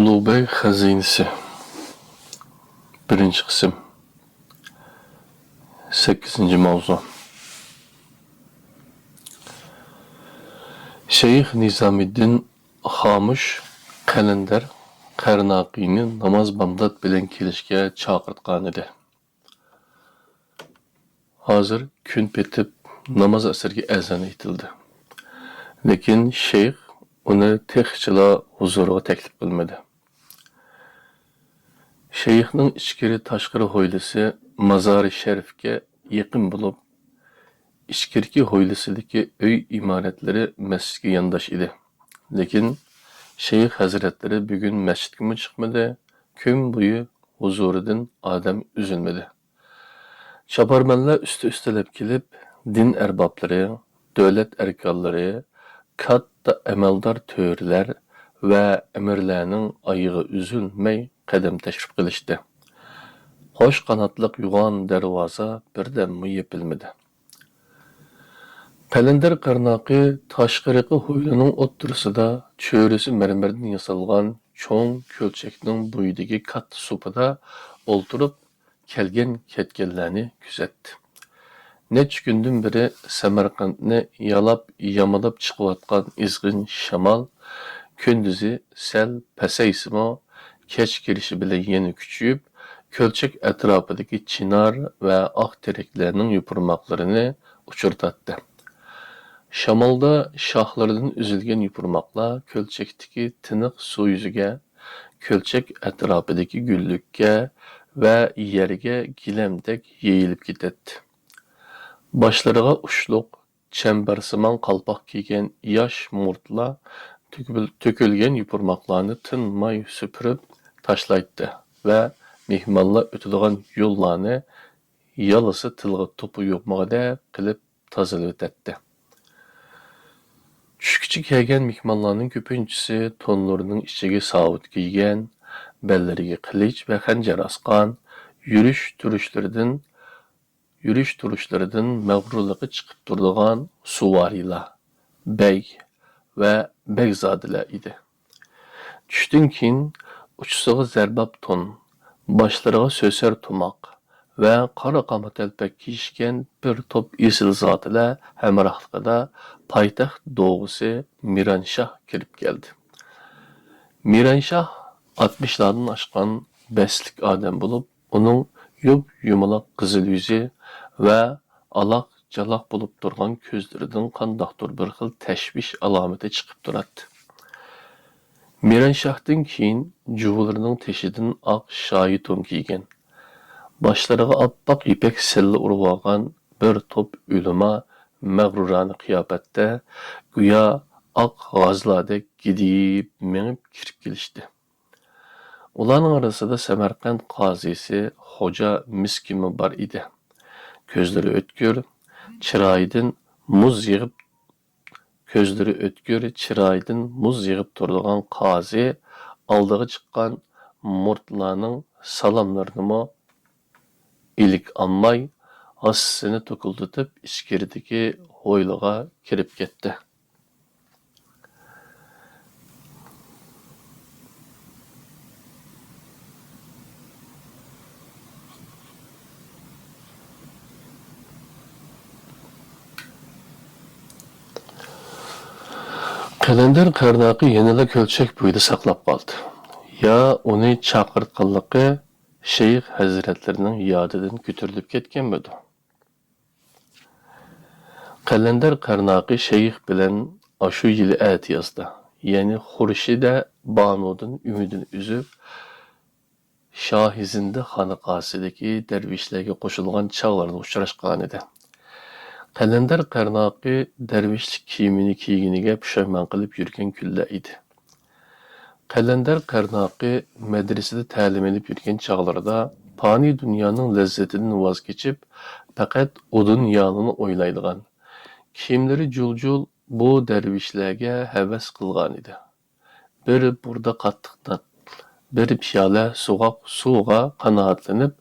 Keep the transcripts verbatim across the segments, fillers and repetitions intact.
ئۇلۇغبەگ خەزىنىسى. بىرىنچى قىسىم. سەككىزىنچى ماۋزۇ. شەيخ نىزامىدىن خامۇش قەلەندەر قەرناقىنى ناماز بامدات بىلەن كېلىشكە چاقىرتقانىدى. ھازىر كۈن پېتىپ، ناماز ئەسىرگە ئەزان ئېيتىلدى. لېكىن شەيخ ئۇنى تېخىچىلا ھۇزۇرىغا تەكلىپ قىلمىدى. شەيخنىڭ ئىچكىرى تاشقىرى ھويلىسى مازارى شەرىپكە يېقىن بولۇپ، ئىچكىرىكى ھويلىسىدىكى ئۆي ئىمارەتلىرى مەسچىتكە يانداش ئىدى. لېكىن شەيخ ھەزرەتلىرى بۈگۈن مەسچىتكىمۇ چىقمىدى، كۈن بويى ھۇزۇرىدىن ئادەم ئۈزۈلمىدى. چاپارمەنلەر ئۈستە-ئۈستىلەپ كېلىپ، دىن ئەربابلىرى، دۆلەت ئەركانلىرى، كاتتا ئەمەلدار تۆرىلەر ۋە ئەمىرلەرنىڭ ئايىغى ئۈزۈلمەي قەدەم تەشرىپ قىلىشتى. قوش قاناتلىق يوغان دەرۋازا بىردەممۇ يېپىلمىدى. قەلەندەر قەرناقى تاشقىرىقى ھويلىنىڭ ئوتتۇرىسىدا چۆرىسى مەرمەردىن ياسالغان چوڭ كۆلچەكنىڭ بويىدىكى كاتتا سۇپىدا ئولتۇرۇپ، كەلگەن-كەتكەنلەرنى كۆزەتتى. نەچچە كۈندىن بېرى سەمەرقەنتنى يالاپ-يامىلاپ چىقىۋاتقان ئىزغىن شامال كۈندۈزى سەل پەسەيسىمۇ، كەچ كىرىشى بىلەن يەنە كۈچىيىپ، كۆلچەك ئەتراپىدىكى چىنار ۋە ئاق تېرەكلەرنىڭ يوپۇرماقلىرىنى ئۇچۇرتاتتى. شامالدا شاخلىرىدىن ئۈزۈلگەن يوپۇرماقلار كۆلچەكتىكى تىنىق سۇ يۈزىگە، كۆلچەك ئەتراپىدىكى گۈللۈككە ۋە يەرگە گىلەمدەك يېيىلىپ كېتەتتى. باشلىرىغا ئۇچلۇق، چەمبەرسىمان قالپاق كىيگەن ياش مۇرتلار تۆكۈل-، تۆكۈلگەن يوپۇرماقلارنى تىنماي سۈپۈرۈپ تاشلايتتى ۋە مېھمانلار ئۆتىدىغان يوللارنى يالىسى تىلغا توپا يۇقمىغۇدەك قىلىپ تازىلىۋېتەتتى. چۈشكىچە كەلگەن مېھمانلارنىڭ كۆپىنچىسى تونلىرىنىڭ ئىچىگە ساۋۇت كىيگەن، بەللىرىگە قىلىچ ۋە خەنجەر ئاسقان، يۈرۈش-تۇرۇشلىرىدىن، يۈرۈش-تۇرۇشلىرىدىن مەغرۇرلۇقى چىقىپ تۇرىدىغان سۇۋارىيلار، بەگ ۋە بەگزادىلەر ئىدى. چۈشتىن كېيىن ئۇچىسىغا زەرباب تون، باشلىرىغا سۆسەر تۇماق ۋە قارا قاما تەلپەك كىيىشكەن بىر توپ ئېسىلزادىلەر ھەمراھلىقىدا پايتەخت دوغىسى مىرانشاھ كىرىپ كەلدى. مىرانشاھ ئاتمىشلاردىن ئاشقان بەستلىك ئادەم بولۇپ، ئۇنىڭ يۇپ-يۇمىلاق قىزىل يۈزى ۋە ئالاق-چالاق بولۇپ تۇرغان كۆزلىرىدىن قانداقتۇر بىر خىل تەشۋىش ئالامىتى چىقىپ تۇراتتى. مىرانشاھتىن كېيىن جۇۋىلىرىنىڭ تېشىدىن ئاق شايى تون كىيگەن، باشلىرىغا ئاپئاق يىپەك سەللە ئۇرۇۋالغان بىر توپ ئۆلىما مەغرۇرانە قىياپەتتە، گويا ئاق غازلاردەك گىدىيىپ مېڭىپ كىرىپ كېلىشتى. ئۇلارنىڭ ئارىسىدا سەمەرقەنت قازىسى خوجا مىسكىنمۇ بار ئىدى. كۆزلىرى ئۆتكۈر، چىرايىدىن مۇز يېغىپ، كۆزلىرى ئۆتكۈر، چىرايىدىن مۇز يېغىپ تۇرىدىغان قازى ئالدىغا چىققان مۇرتلارنىڭ سالاملىرىنىمۇ ئىلىك ئالماي، ھاسىسىنى توكۇلدىتىپ، ئىچكىرىدىكى ھويلىغا كىرىپ كەتتى. قەلەندەر قەرناقى يەنىلا كۆلچەك بويىدا ساقلاپ قالدى. يا ئۇنى چاقىرتقانلىقى شەيخ ھەزرەتلىرىنىڭ يادىدىن كۆتۈرۈلۈپ كەتكەنمىدۇ؟ قەلەندەر قەرناقى شەيخ بىلەن ئاشۇ يىلى ئەتىيازدا، يەنى خۇرشىدە بانۇدىن ئۈمىدىنى ئۈزۈپ، شاھىزىندە خانىقاسىدىكى دەرۋىشلەرگە قوشۇلغان چاغلاردا ئۇچراشقانىدى. قەلەندەر قەرناقى دەرۋىشلىك كىيىمىنى كىيگىنىگە پۇشايمان قىلىپ يۈرگەن كۈنلەر ئىدى. قەلەندەر قەرناقى مەدرىسىدە تەلىم ئېلىپ يۈرگەن چاغلىرىدا پانىي دۇنيانىڭ لەززىتىدىن ۋاز كېچىپ، پەقەت ئۇدۇن يالىنى ئويلايدىغان، كىيىملىرى جۇل-جۇل بۇ دەرۋىشلەرگە ھەۋەس قىلغانىدى. بىر بۇردا قاتتىق نان، بىر پىيالە سوغۇق سۇغا قانائەتلىنىپ،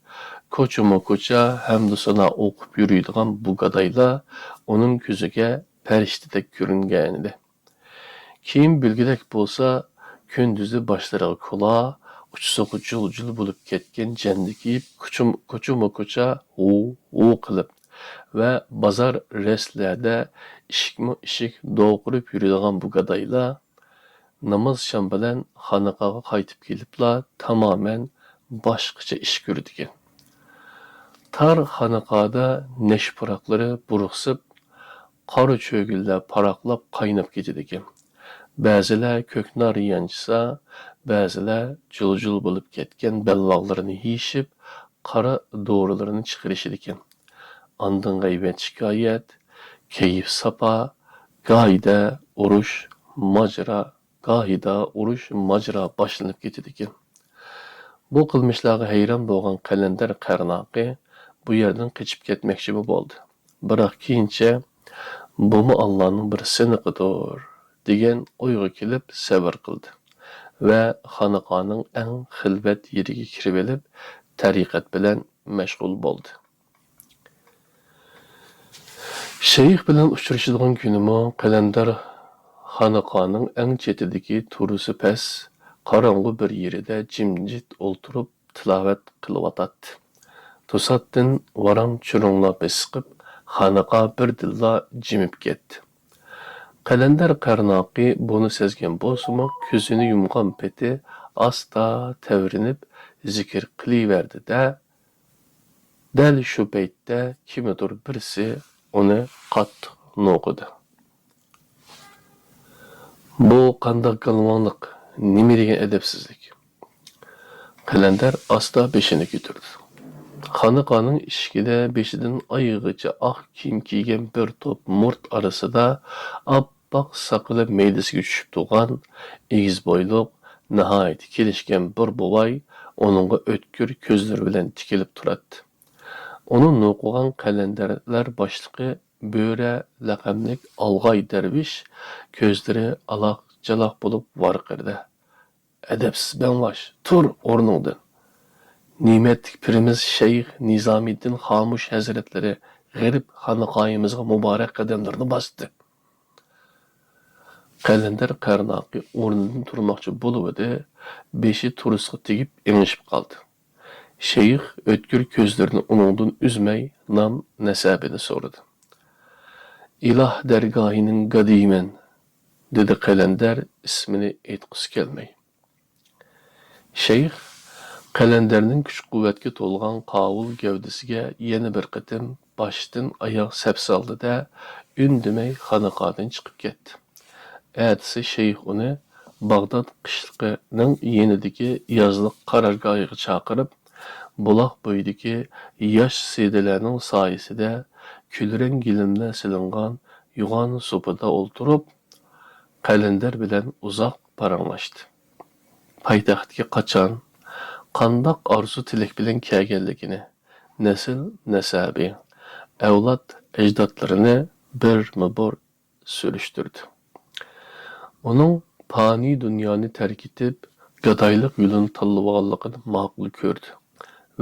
كوچىمۇ كوچا ھەمدۇسانا ئوقۇپ يۈرىدىغان بۇ گادايلار ئۇنىڭ كۆزىگە پەرىشتىدەك كۆرۈنگەنىدى. كىيىم بىلگۈدەك بولسا، كۈندۈزى باشلىرىغا كۇلا، ئۇچىسىغا جۇل-جۇل بولۇپ كەتكەن جەندە كىيىپ، كوچىمۇ كوچا ھۇ-ھۇ قىلىپ ۋە بازار رەستىلەردە ئىشىكمۇ ئىشىك دوقۇرۇپ يۈرىدىغان بۇ گادايلار ناماز-شام بىلەن خانىقاغا قايتىپ كېلىپلا تامامەن باشقىچە ئىش كۆرىدىكەن. تار خانىقادا نەشپۇراقلىرى بۇرۇقسىپ، قارا چۆگۈنلەر پاراقلاپ قايناپ كېتىدىكەن. بەزىلەر كۆكنار يانچىسا، بەزىلەر جۇل-جۇل بولۇپ كەتكەن بەلباغلىرىنى يېيىشىپ، قارا دورىلىرىنى چىقىرىشىدىكەن. ئاندىن غەيۋەت-شىكايەت، كەيپ-ساپا، گاھىدا ئۇرۇش، ماجىرا، گاھىدا ئۇرۇش، ماجىرا باشلىنىپ كېتىدىكەن. بۇ قىلمىشلارغا ھەيران بولغان قەلەندەر قەرناقى بۇ يەردىن قېچىپ كەتمەكچىمۇ بولدى. بىراق كېيىنچە، «بۇمۇ ئاللانىڭ بىر سىنىقىدۇر» دېگەن ئويغا كېلىپ سەۋر قىلدى ۋە خانىقانىڭ ئەڭ خىلۋەت يېرىگە كىرىۋېلىپ، تەرىقەت بىلەن مەشغۇل بولدى. شەيخ بىلەن ئۇچرىشىدىغان كۈنىمۇ قەلەندەر خانىقانىڭ ئەڭ چېتىدىكى تورۇسى پەس، قاراڭغۇ بىر يېرىدە جىمجىت ئولتۇرۇپ تىلاۋەت قىلىۋاتاتتى. توساتتىن ۋاراڭ-چۇرۇڭلار بېسىقىپ، خانىقا بىردىنلا جىمىپ كەتتى. قەلەندەر قەرناقى بۇنى سەزگەن بولسىمۇ، كۆزىنى يۇمغان پېتى ئاستا تەۋرىنىپ زىكىر قىلىۋەردى-دە، دەل شۇ پەيتتە كىمدۇر بىرسى ئۇنى قاتتىق نوقۇدى. «بۇ قانداق گالۋاڭلىق، نېمە دېگەن ئەدەپسىزلىك!» قەلەندەر ئاستا بېشىنى كۆتۈردى. خانىقانىڭ ئىشىكىدە بېشىدىن ئايىغىچە ئاق كىيىم كىيگەن بىر توپ مۇرت ئارىسىدا ئاپئاق ساقىلى مەيدىسىگە چۈشۈپ تۇرغان ئېگىز بويلۇق، ناھايىتى كېلىشكەن بىر بوۋاي ئۇنىڭغا ئۆتكۈر كۆزلىرى بىلەن تىكىلىپ تۇراتتى. ئۇنى نوقۇغان قەلەندەرلەر باشلىقى بۆرە لەقەملىك ئالغاي دەرۋىش كۆزلىرى ئالاق-چالاق بولۇپ ۋارقىرىدى. «ئەدەپسىز بەڭباش، تۇر ئورنۇڭدىن! نېمەتلىك پىرىمىز شەيخ نىزامىدىن خامۇش ھەزرەتلىرى غېرىب خانىقايىمىزغا مۇبارەك قەدەملىرىنى باستى.» قەلەندەر قەرناقى ئورنىدىن تۇرماقچى بولۇۋىدى، بېشى تورۇسقا تېگىپ ئېڭىشىپ قالدى. شەيخ ئۆتكۈر كۆزلىرىنى ئۇنىڭدىن ئۈزمەي نام-نەسەبىنى سورىدى. «ئىلاھ دەرگاھىنىڭ گادىيىمەن»، دېدى قەلەندەر ئىسمىنى ئېيتقۇسى كەلمەي. شەيخ قەلەندەرنىڭ كۈچ-قۇۋۋەتكە تولغان قاۋۇل گەۋدىسىگە يەنە بىر قېتىم باشتىن ئاياغ سەپسالدى-دە، ئۈندىمەي خانىقادىن چىقىپ كەتتى. ئەتىسى شەيخ ئۇنى باغداد قىشلىقىنىڭ يېنىدىكى يازلىق قارارگاھىغا چاقىرىپ، بۇلاق بويىدىكى ياش سىيدىلەرنىڭ سايىسىدە كۈلرەڭ گىلەملەر سېلىنغان يوغان سۇپىدا ئولتۇرۇپ، قەلەندەر بىلەن ئۇزاق پاراڭلاشتى. پايتەختكە قاچان، قانداق ئارزۇ-تىلەك بىلەن كەلگەنلىكىنى، نەسىل-نەسەبى، ئەۋلاد-ئەجدادلىرىنى بىرمۇبىر سۈرۈشتۈردى. ئۇنىڭ پانىي دۇنيانى تەرك ئېتىپ، گادايلىق يولىنى تاللىۋالغانلىقىنى ماقۇل كۆردى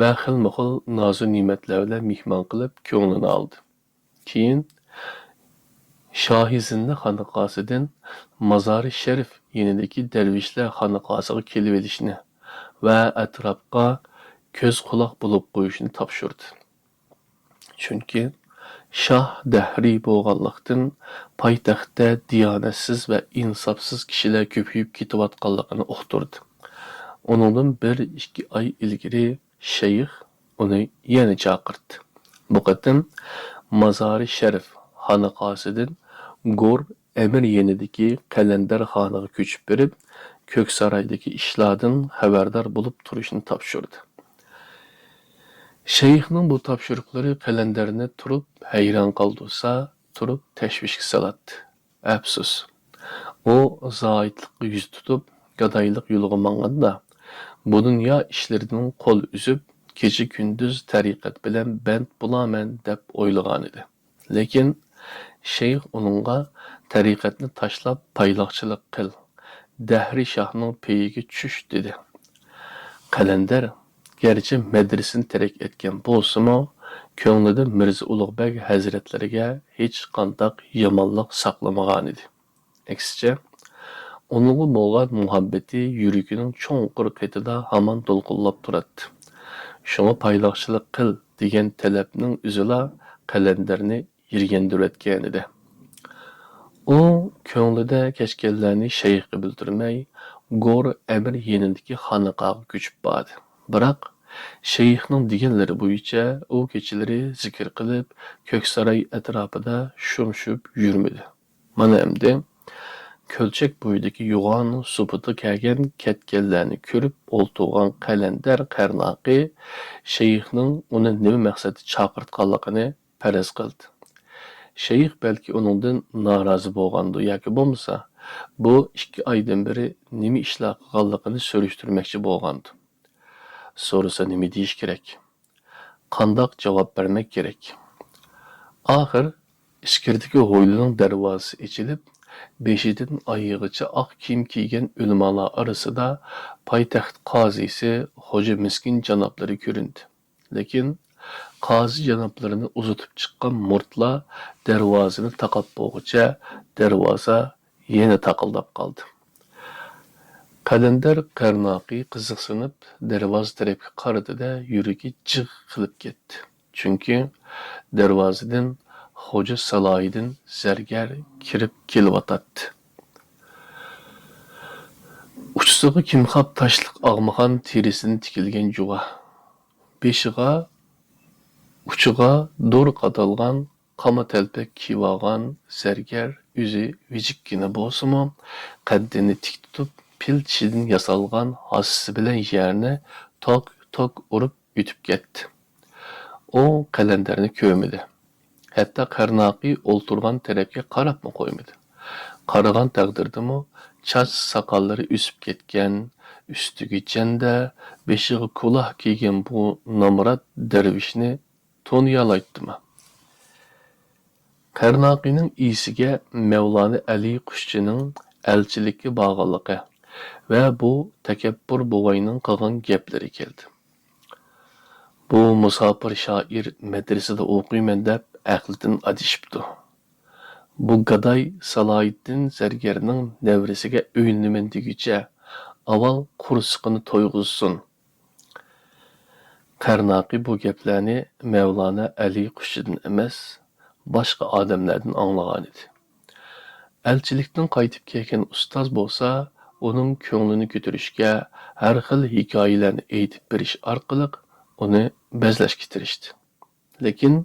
ۋە خىلمۇخىل نازۇ-نېمەتلەر بىلەن مېھمان قىلىپ، كۆڭلىنى ئالدى. كېيىن شاھىزىننە خانىقاسىدىن مازارى شەرىف يېنىدىكى دەرۋىشلەر خانىقاسىغا كېلىۋېلىشنى ۋە ئەتراپقا كۆز-قۇلاق بولۇپ قويۇشنى تاپشۇردى. چۈنكى شاھ دەھرىي بولغانلىقتىن، پايتەختتە دىيانەتسىز ۋە ئىنساپسىز كىشىلەر كۆپىيىپ كېتىۋاتقانلىقىنى ئۇقتۇردى. ئۇنىڭدىن بىر-ئىككى ئاي ئىلگىرى شەيخ ئۇنى يەنە چاقىرتتى. بۇ قېتىم مازارى شەرىف خانىقاسىدىن گور ئەمىر يېنىدىكى قەلەندەرخانىغا كۆچۈپ بېرىپ، كۆكسارايدىكى ئىشلاردىن خەۋەردار بولۇپ تۇرۇشنى تاپشۇردى. شەيخنىڭ بۇ تاپشۇرۇقلىرى قەلەندەرنى تۇرۇپ ھەيران قالدۇرسا، تۇرۇپ تەشۋىشكە سالاتتى. ئەپسۇس، ئۇ زاھىتلىققا يۈز تۇتۇپ، گادايلىق يولىغا ماڭغاندا، بۇ دۇنيا ئىشلىرىدىن قول ئۈزۈپ، كېچە-كۈندۈز تەرىقەت بىلەن بەند بولارمەن دەپ ئويلىغانىدى. لېكىن شەيخ ئۇنىڭغا، «تەرىقەتنى تاشلاپ، پايلاقچىلىق قىل، دەھرىي شاھنىڭ پېيىگە چۈش» دېدى. قەلەندەر گەرچە مەدرىسىنى تەرك ئەتكەن بولسىمۇ، كۆڭلىدە مىرزا ئۇلۇغ بەگ ھەزرەتلىرىگە ھېچقانداق يامانلىق ساقلىمىغانىدى. ئەكسىچە، ئۇنىڭغا بولغان مۇھەببىتى يۈرىكىنىڭ چوڭقۇر قېتىدا ھامان دولقۇنلاپ تۇراتتى. شۇڭا پايلاقچىلىق قىل دېگەن تەلەپنىڭ ئۆزىلا قەلەندەرنى يىرگەندۈرۈۋەتكەنىدى. ئۇ كۆڭلىدە كەچكەنلەرنى شەيخقە بىلدۈرمەي، گور ئەمىر يېنىدىكى خانىقاغا كۆچۈپ باردى. بىراق، شەيخنىڭ دېگەنلىرى بويىچە ئۇ كېچىلىرى زىكىر قىلىپ، كۆكساراي ئەتراپىدا شۇمشۇپ يۈرمىدى. مانا ئەمدى كۆلچەك بويىدىكى يوغان سۇپىدا كەلگەن كەتكەنلەرنى كۆرۈپ ئولتۇرغان قەلەندەر قەرناقى شەيخنىڭ ئۇنى نېمە مەقسەتتە چاقىرتقانلىقىنى پەرەز قىلدى. شەيخ بەلكى ئۇنىڭدىن نارازى بولغاندۇ ياكى بولمىسا، بۇ ئىككى ئايدىن بېرى نېمە ئىشلار قىلغانلىقىنى سۈرۈشتۈرمەكچى بولغاندۇ. سورىسا نېمە دېيىش كېرەك؟ قانداق جاۋاب بەرمەك كېرەك؟ ئاخىر ئىچكىرىدىكى ھويلىنىڭ دەرۋازىسى ئېچىلىپ، بېشىدىن ئايىغىچە ئاق كىيىم كىيگەن ئۆلىمالار ئارىسىدا پايتەخت قازىسى خوجا مىسكىن جانابلىرى كۆرۈندى. لېكىن قازى جانابلىرىنى ئۇزىتىپ چىققان مۇرتلار دەرۋازىنى تاقاپ بولغۇچە، دەرۋازا يەنە تاقىلداپ قالدى. قەلەندەر قەرناقى قىزىقسىنىپ دەرۋازا تەرەپكە قارىدى-دە، يۈرىكى جىغ قىلىپ كەتتى. چۈنكى دەرۋازىدىن خوجا سالاھىدىن زەرگەر كىرىپ كېلىۋاتاتتى. ئۇچىسىغا كىمخاپ تاشلىق ئاغمىخان تېرىسىدىن تىكىلگەن جۇۋا، بېشىغا، ئۇچىغا دور قادالغان قاما تەلپەك كىيىۋالغان زەرگەر ئۆزى ۋىجىككىنە بولسىمۇ، قەددىنى تىك تۇتۇپ، پىل چىشىدىن ياسالغان ھاسىسى بىلەن يەرنى توك-توك ئۇرۇپ ئۆتۈپ كەتتى. ئۇ قەلەندەرنى كۆرمىدى. ھەتتا قەرناقى ئولتۇرغان تەرەپكە قاراپمۇ قويمىدى. قارىغان تەقدىردىمۇ، چاچ ساقاللىرى ئۆسۈپ كەتكەن، ئۈستىگە جەندە، بېشىغا كۇلاھ كىيگەن بۇ نامرات دەرۋىشنى تونۇيالايتتىما؟ قەرناقىنىڭ ئېسىگە مەۋلانا ئەلى قۇشچىنىڭ ئەلچىلىككە بارغانلىقى ۋە بۇ تەكەببۇر بوۋاينىڭ قىلغان گەپلىرى كەلدى. بۇ مۇساپىر شائىر مەدرىسىدە ئوقۇيمەن دەپ ئەقلىدىن ئادىشىپتۇ. بۇ گاداي سالاھىدىن زەرگەرنىڭ نەۋرىسىگە ئۆيلىنىمەن دېگۈچە، ئاۋۋال قورسىقىنى تويغۇزسۇن. قەرناقى بۇ گەپلەرنى مەۋلانا ئەلى قۇشچىدىن ئەمەس، باشقا ئادەملەردىن ئاڭلىغانىدى. ئەلچىلىكتىن قايتىپ كەلگەن ئۇستاز بولسا، ئۇنىڭ كۆڭلىنى كۆتۈرۈشكە ھەر خىل ھېكايىلەرنى ئېيتىپ بېرىش ئارقىلىق ئۇنى بەزلەشكە تىرىشتى. لېكىن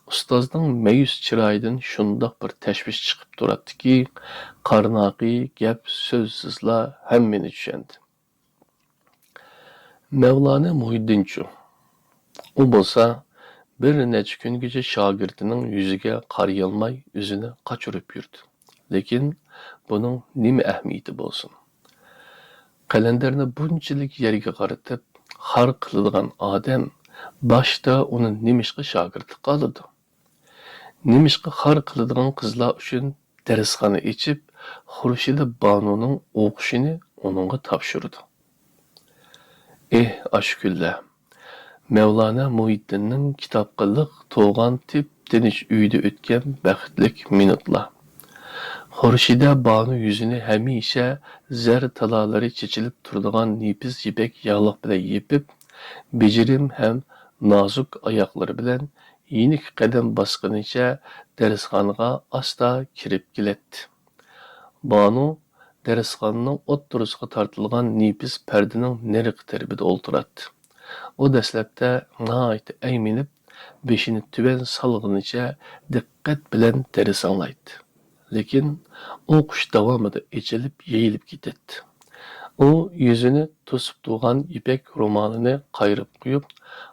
ئۇستازنىڭ مەيۈس چىرايىدىن شۇنداق بىر تەشۋىش چىقىپ تۇراتتىكى، قەرناقى گەپ سۆزسىزلا ھەممىنى چۈشەندى. مەۋلانا مۇھىددىنچۇ؟ ئۇ بولسا بىر نەچچە كۈنگىچە شاگىرتىنىڭ يۈزىگە قارىيالماي ئۆزىنى قاچۇرۇپ يۈردى. لېكىن بۇنىڭ نېمە ئەھمىيىتى بولسۇن؟ قەلەندەرنى بۇنچىلىك يەرگە قارىتىپ خار قىلىدىغان ئادەم باشتا ئۇنى نېمىشقا شاگىرتلىققا ئالىدۇ؟ نېمىشقا خار قىلىدىغان قىزلار ئۈچۈن دەرسخانا ئېچىپ، خۇرشىدە بانۇنىڭ ئوقۇشىنى ئۇنىڭغا تاپشۇرىدۇ؟ ئېھ، ئاشۇ كۈنلەر! مەۋلانا مۇھىددىننىڭ كىتابقا لىق تولغان تىپ-تىنچ ئۆيىدە ئۆتكەن بەختلىك مىنۇتلار. خۇرشىدە بانۇ يۈزىنى ھەمىشە زەر تالالىرى چېچىلىپ تۇرىدىغان نېپىز يىپەك ياغلىق بىلەن يېپىپ، بېجىرىم ھەم نازۇك ئاياقلىرى بىلەن يېنىك قەدەم باسقىنىچە دەرسخانىغا ئاستا كىرىپ كېلەتتى. بانۇ دەرسخانىنىڭ ئوتتۇرىسىغا تارتىلغان نېپىز پەردىنىڭ نېرىقى تەرىپىدە ئولتۇراتتى. ئۇ دەسلەپتە ناھايىتى ئەيمىنىپ، بېشىنى تۆۋەن سالغىنىچە دىققەت بىلەن دەرس ئاڭلايتتى. لېكىن ئوقۇش داۋامىدا ئېچىلىپ يېيىلىپ كېتەتتى. ئۇ يۈزىنى توسۇپ تۇرغان يىپەك رومالىنى قايرىپ قويۇپ،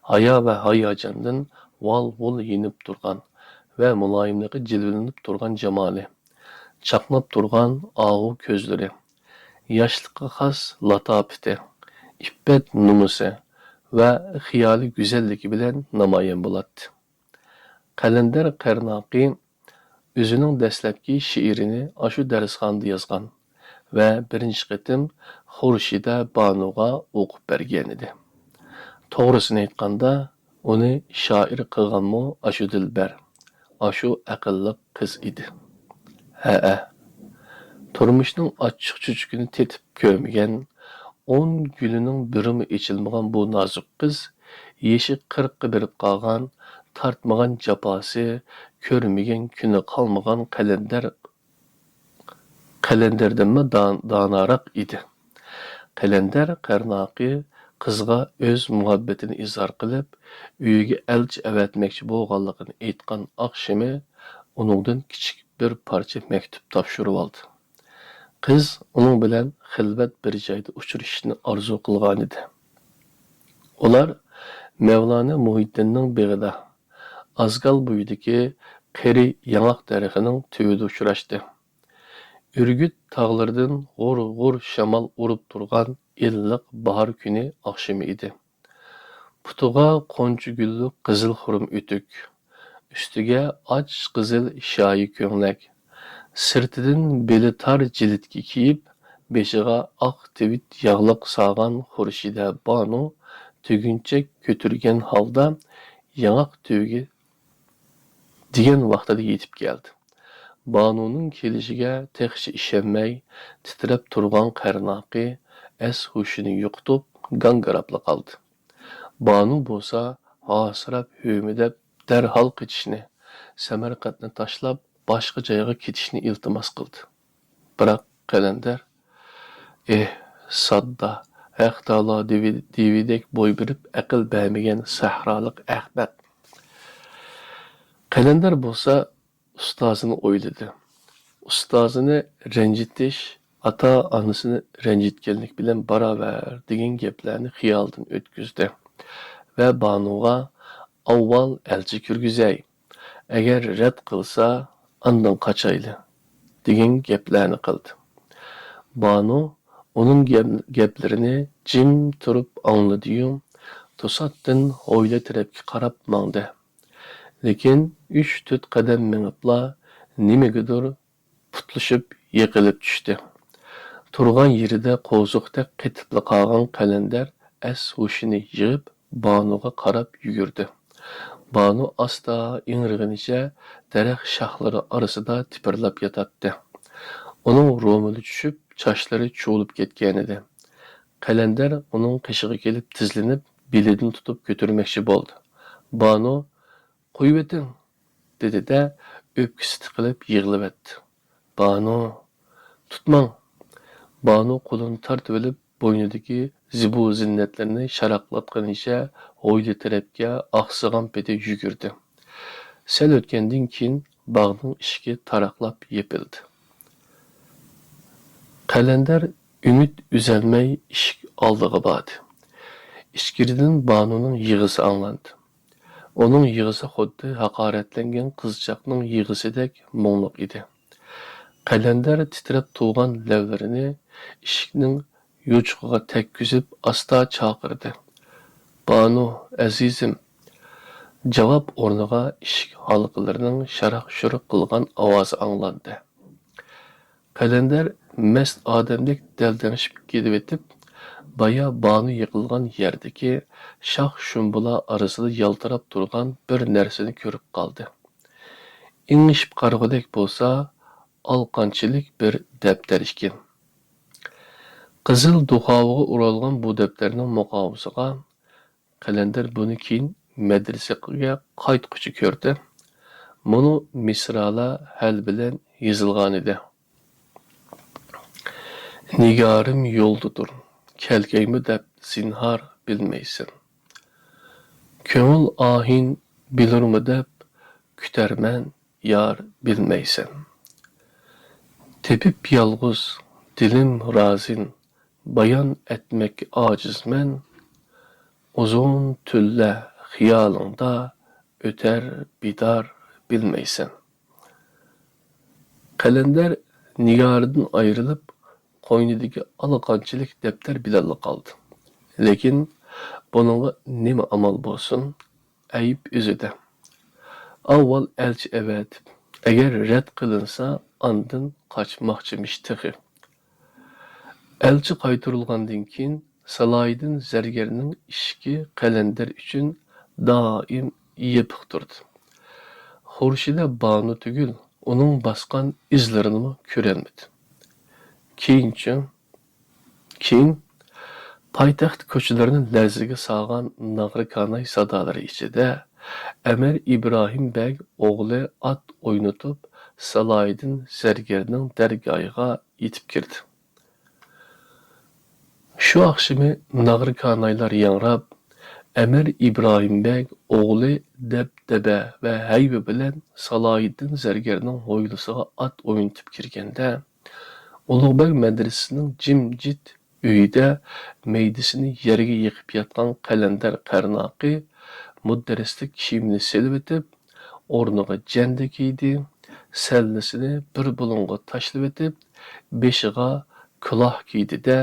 ھايا ۋە ھاياجاندىن ۋال-ۋۇل يېنىپ تۇرغان ۋە مۇلايىملىقى جىلۋىلىنىپ تۇرغان جامالى، چاقناپ تۇرغان ئاۋۇ كۆزلىرى، ياشلىققا خاس لاتاپىتى، ئىپپەت-نومۇسى ۋە خىيالىي گۈزەللىكى بىلەن نامايان بولاتتى. قەلەندەر قەرناقى ئۆزىنىڭ دەسلەپكى شېئىرىنى ئاشۇ دەرسخانىدا يازغان ۋە بىرىنچى قېتىم خۇرشىدە بانۇغا ئوقۇپ بەرگەنىدى. توغرىسىنى ئېيتقاندا، ئۇنى شائىر قىلغانمۇ ئاشۇ دىلبەر، ئاشۇ ئەقىللىق قىز ئىدى. ھەئە، تۇرمۇشنىڭ ئاچچىق-چۈچۈكىنى تېتىپ كۆرمىگەن، ئون گۈلىنىڭ بىرىمۇ ئېچىلمىغان بۇ نازۇك قىز، يېشى قىرىققا بېرىپ قالغان، تارتمىغان جاپاسى، كۆرمىگەن كۈنى قالمىغان قەلەندەر، قەلەندەردىنمۇ دان-، داناراق ئىدى. قەلەندەر قەرناقى قىزغا ئۆز مۇھەببىتىنى ئىزھار قىلىپ، ئۆيىگە ئەلچى ئەۋەتمەكچى بولغانلىقىنى ئېيتقان ئاخشىمى ئۇنىڭدىن كىچىك بىر پارچە مەكتۇپ تاپشۇرۇۋالدى. قىز ئۇنىڭ بىلەن خىلۋەت بىر جايدا ئۇچرىشىشنى ئارزۇ قىلغانىدى. ئۇلار مەۋلانا مۇھىتدىننىڭ بېغىدا، ئازگال بويىدىكى قېرى ياڭاق دەرىخىنىڭ تۈۋىدە ئۇچراشتى. ئۈرگۈت تاغلىرىدىن غۇر-غۇر شامال ئۇرۇپ تۇرغان ئىللىق باھار كۈنى ئاخشىمى ئىدى. پۇتىغا قونچە گۈللۈك قىزىل خۇرۇم ئۆتۈك، ئۈستىگە ئاچ قىزىل شايى كۆڭلەك، سىرتىدىن بېلى تار جىلىتكە كىيىپ، بېشىغا ئاق تىۋىت ياغلىق سالغان خۇرشىدە بانۇ تۈگۈنچەك كۆتۈرگەن ھالدا ياڭاق تۈۋىگە دېگەن ۋاقتىدا يېتىپ كەلدى. بانۇنىڭ كېلىشىگە تېخىچە ئىشەنمەي، تىترەپ تۇرغان قەرناقى ئەس-ھوشىنى يوقىتىپ، گاڭگىراپلا قالدى. بانۇ بولسا ھاسىراپ، ھۆمۈدەپ، دەرھال قېچىشنى، سەمەرقەنتنى تاشلاپ، باشقا جايغا كېتىشنى ئىلتىماس قىلدى. بىراق قەلەندەر، ئېھ، ساددا، ھەق تائالا دېۋى-، دېۋىدەك بوي بېرىپ ئەقىل بەرمىگەن سەھرالىق ئەخمەق. قەلەندەر بولسا ئۇستازىنى ئويلىدى. ئۇستازىنى رەنجىتىش ئاتا-ئانىسىنى رەنجىتكەنلىك بىلەن باراۋەر دېگەن گەپلەرنى خىيالىدىن ئۆتكۈزدى ۋە بانۇغا ئاۋۋال ئەلچى كىرگۈزەي، ئەگەر رەت قىلسا، ئاندىن قاچايلى، دېگەن گەپلەرنى قىلدى. بانۇ ئۇنىڭ گەپ-، گەپلىرىنى جىم تۇرۇپ ئاڭلىدىيۇ، توساتتىن ھويلا تەرەپكە قاراپ ماڭدى. لېكىن ئۈچ-تۆت قەدەم مېڭىپلا نېمىگىدۇر پۇتلىشىپ يىقىلىپ چۈشتى. تۇرغان يېرىدە قوزۇقتەك قېتىپلا قالغان قەلەندەر ئەس-ھوشىنى يىغىپ، بانۇغا قاراپ يۈگۈردى. بانۇ ئاستا ئىڭرىغىنىچە دەرەخ شاخلىرى ئارىسىدا تىپىرلاپ ياتاتتى. ئۇنىڭ رومىلى چۈشۈپ، چاچلىرى چۇۋۇلۇپ كەتكەنىدى. قەلەندەر ئۇنىڭ قېشىغا كېلىپ تىزلىنىپ، بېلىدىن تۇتۇپ كۆتۈرمەكچى بولدى. بانۇ، قويۇۋېتىڭ، دېدى-دە، ئۆپكىسى تىقىلىپ يىغلىۋەتتى. بانۇ، تۇتماڭ! بانۇ قولىنى تارتىۋېلىپ، بوينىدىكى زىبۇ-زىننەتلىرىنى شاراقلاتقىنىچە ھويلا تەرەپكە ئاقسىغان پېتى يۈگۈردى. سەل ئۆتكەندىن كېيىن باغنىڭ ئىشىكى تاراقلاپ يېپىلدى. قەلەندەر ئۈمىد ئۈزەلمەي ئىشىك ئالدىغا باردى. ئىچكىرىدىن بانۇنىڭ يىغىسى ئاڭلاندى. ئۇنىڭ يىغىسى خۇددى ھاقارەتلەنگەن قىزچاقنىڭ يىغىسىدەك مۇڭلۇق ئىدى. قەلەندەر تىترەپ تۇرغان لەۋلىرىنى ئىشىكنىڭ يوچۇقىغا تەگكۈزۈپ ئاستا چاقىردى. بانۇ، ئەزىزىم! جاۋاب ئورنىغا ئىشىك ھالقىلىرىنىڭ شاراق-شۇرۇق قىلغان ئاۋازى ئاڭلاندى. قەلەندەر مەست ئادەمدەك دەلدەڭشىپ كېتىۋېتىپ، بايا بانۇ يىقىلغان يەردىكى شاخ-شۇمبىلار ئارىسىدا يالتىراپ تۇرغان بىر نەرسىنى كۆرۈپ قالدى. ئېڭىشىپ قارىغۇدەك بولسا، ئالىقانچىلىك بىر دەپتەر ئىكەن. قىزىل دۇخاۋىغا ئورالغان بۇ دەپتەرنىڭ مۇقاۋىسىغا، قەلەندەر بۇنى كېيىن مەدرىسىگە قايتقۇچە كۆردى، مۇنۇ مىسرالار ھەل بىلەن يېزىلغانىدى. نىگارىم يولدىدۇر، كەلگەيمۇ دەپ زىنھار بىلمەيسەن. كۆڭۈل ئاھىن بىلۇرمۇ دەپ كۈتەرمەن، يار بىلمەيسەن. تېپىپ يالغۇز دىلىم رازىن، بايان ئەتمەك ئاجىزمەن. ئۇزۇن تۈنلەر خىيالىڭدا ئۆتەر بىدار بىلمەيسەن. قەلەندەر نىگارىدىن ئايرىلىپ، قوينىدىكى ئالىقانچىلىك دەپتەر بىلەنلا قالدى. لېكىن بۇنىڭغا نېمە ئامال بولسۇن؟ ئەيىب ئۆزىدە. ئاۋۋال ئەلچى ئەۋەتىپ، ئەگەر رەت قىلىنسا، ئاندىن قاچماقچىمىش تېخى. ئەلچى قايتۇرۇلغاندىن كېيىن، سالاھىدىن زەرگەرنىڭ ئىشىكى قەلەندەر ئۈچۈن دائىم يېپىق تۇردى. خۇرشىدە بانۇ تۈگۈل، ئۇنىڭ باسقان ئىزلىرىنىمۇ كۆرەلمىدى. كېيىنچۇ؟ كېيىن پايتەخت كوچىلىرىنى لەرزىگە سالغان ناغرا-كاناي سادالىرى ئىچىدە ئەمىر ئىبراھىم بەگ ئوغلى ئات ئوينىتىپ، سالاھىدىن زەرگەرنىڭ دەرگاھىغا يېتىپ كىردى. شۇ ئاخشىمى ناغرا-كانايلار ياڭراپ، ئەمىر ئىبراھىم بەگ ئوغلى دەبدەبە ۋە ھەيۋە بىلەن سالاھىدىن زەرگەرنىڭ ھويلىسىغا ئات ئوينىتىپ كىرگەندە، ئۇلۇغبەگ مەدرىسىنىڭ جىمجىت ئۆيىدە مەيدىسىنى يەرگە يېقىپ ياتقان قەلەندەر قەرناقى مۇدەررىسلىك كىيىمىنى سېلىۋېتىپ، ئورنىغا جەندە كىيدى، سەللىسىنى بىر بۇلۇڭغا تاشلىۋېتىپ، بېشىغا كۇلاھ كىيدى-دە،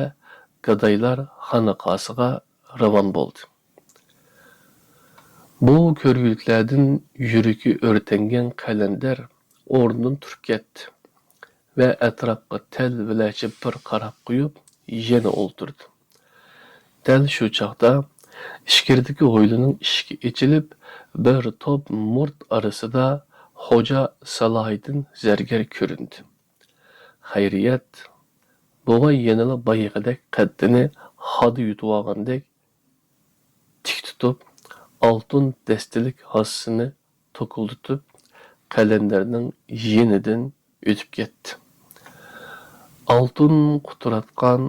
گادايلار خانىقاسىغا راۋان بولدى. بۇ كۆرگۈلۈكلەردىن يۈرىكى ئۆرتەنگەن قەلەندەر ئورنىدىن تۇرۇپ كەتتى ۋە ئەتراپقا تەلۋىلەرچە بىر قاراپ قويۇپ، يەنە ئولتۇردى. دەل شۇ چاغدا ئىچكىرىدىكى ھويلىنىڭ ئىشىكى ئېچىلىپ، بىر توپ مۇرت ئارىسىدا خوجا سالاھىدىن زەرگەر كۆرۈندى. خەيرىيەت، بوۋاي يەنىلا بايىقىدەك قەددىنى خادا يۇتۇۋالغاندەك تىك تۇتۇپ، ئالتۇن دەستىلىك ھاسىسىنى توكۇلدىتىپ، قەلەندەرنىڭ يېنىدىن ئۆتۈپ كەتتى. ئالتۇن قۇتراتقان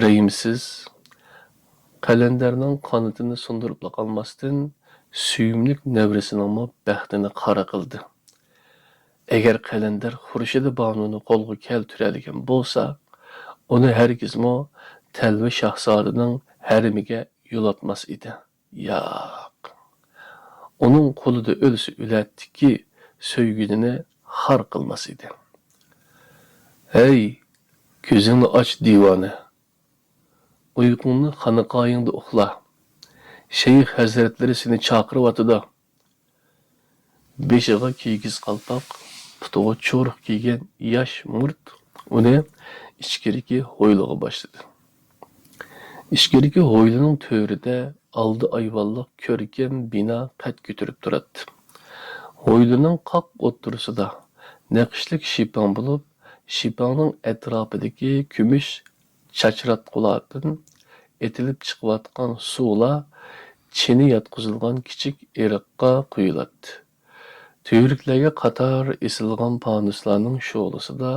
رەھىمسىز قەلەندەرنىڭ قانىتىنى سۇندۇرۇپلا قالماستىن، سۆيۈملۈك نەۋرىسىنىڭمۇ بەختىنى قارا قىلدى. ئەگەر قەلەندەر خۇرشىدە بانۇنى قولغا كەلتۈرەلىگەن بولسا، ئۇنى ھەرگىزمۇ تەلۋە شاھزادىنىڭ ھەرىمىگە يولاتماس ئىدى. ياق. ئۇنىڭ قولىدا ئۆلسە ئۆلەتتىكى، سۆيگىنىنى خار قىلماس ئىدى. ھەي، كۆزۈڭنى ئاچ، دىۋانە! ئۇيقۇڭنى خانىقايىڭدا ئۇخلا. شەيخ ھەزرەتلىرى سېنى چاقىرىۋاتىدۇ. بېشىغا كىگىز قالپاق، پۇتىغا چورۇق كىيگەن ياش مۇرت ئۇنى ئىچكىرىكى ھويلىغا باشلىدى. ئىچكىرىكى ھويلىنىڭ تۆرىدە ئالدى ئايۋانلىق كۆركەم بىنا قەد كۆتۈرۈپ تۇراتتى. ھويلىنىڭ قاق ئوتتۇرىسىدا نەقىشلىك شىپاڭ بولۇپ، شىپاڭنىڭ ئەتراپىدىكى كۈمۈش چاچراتقۇلاردىن ئېتىلىپ چىقىۋاتقان سۇلار چىنە ياتقۇزۇلغان كىچىك ئېرىققا قۇيۇلاتتى. تۈۋرۈكلەرگە قاتار ئېسىلغان پانۇسلارنىڭ شولىسىدا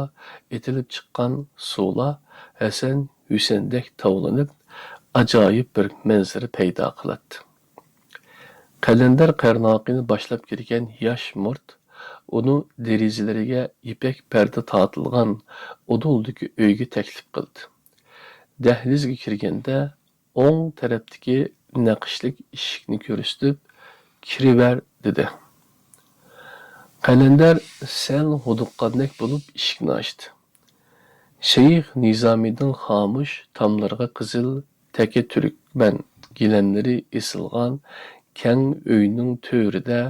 ئېتىلىپ چىققان سۇلار ھەسەن ھۈسەندەك تاۋلىنىپ، ئاجايىپ بىر مەنزىرە پەيدا قىلاتتى. قەلەندەر قەرناقىنى باشلاپ كىرگەن ياش مۇرت ئۇنى دېرىزىلىرىگە يىپەك پەردە تارتىلغان ئۇدۇلدىكى ئۆيگە تەكلىپ قىلدى. دەھلىزگە كىرگەندە، ئوڭ تەرەپتىكى نەقىشلىك ئىشىكنى كۆرسىتىپ، «كىرىۋەر» دېدى. قەلەندەر سەل ھودۇققاندەك بولۇپ ئىشىكنى ئاچتى. شەيخ نىزامىدىن خامۇش، تاملىرىغا قىزىل تەكە تۈركمەن گىلەملىرى ئېسىلغان كەڭ ئۆينىڭ تۆرىدە